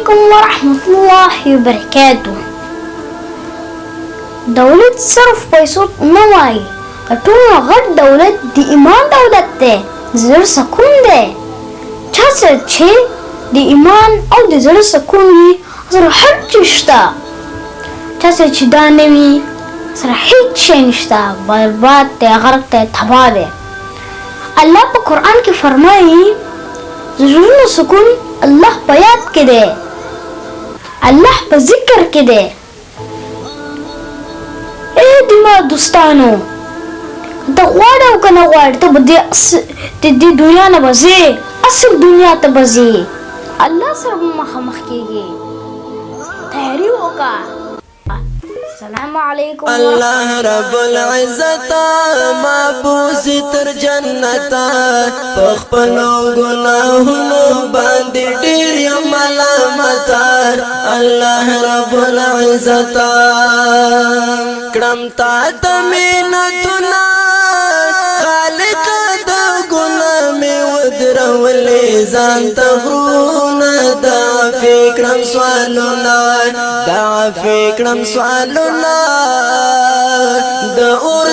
علیکم ورحمت الله وبرکاته. دولت صرف پیسو نه وایي، د ټولو غټ دولت د ایمان دولت دی، د زړه سکون دی. چا سره چې د ایمان او د زړه سکون وي، سره هر څه شته. چا سره چې دا نه وي، سره هیڅ شی نشته، برباد دی، غرق دی، تباه دی. الله په قرآن کې فرمایي، د زړونو سکون الله په یاد کې دی، الله په ذکر کې دی. ای د ما دوستانو، که ته غواړې او که نه غواړې، ته به د دې دنیا نه به ځې، اصل دنیا ته به ځې، الله سره به مخامخ کېږې. تیاري وکړه. السلام علیکم. الله رب العزت ما بوزي تر جنت، په خپل ګناهونو باندې ډیر یم ملامت. الله رب العزت، کړم تا ته مینتونه، خالق د ګنا می ودرولې ځان ته غرونه. دا فکرم سوالونه، دا فکرم سوالونه د اور.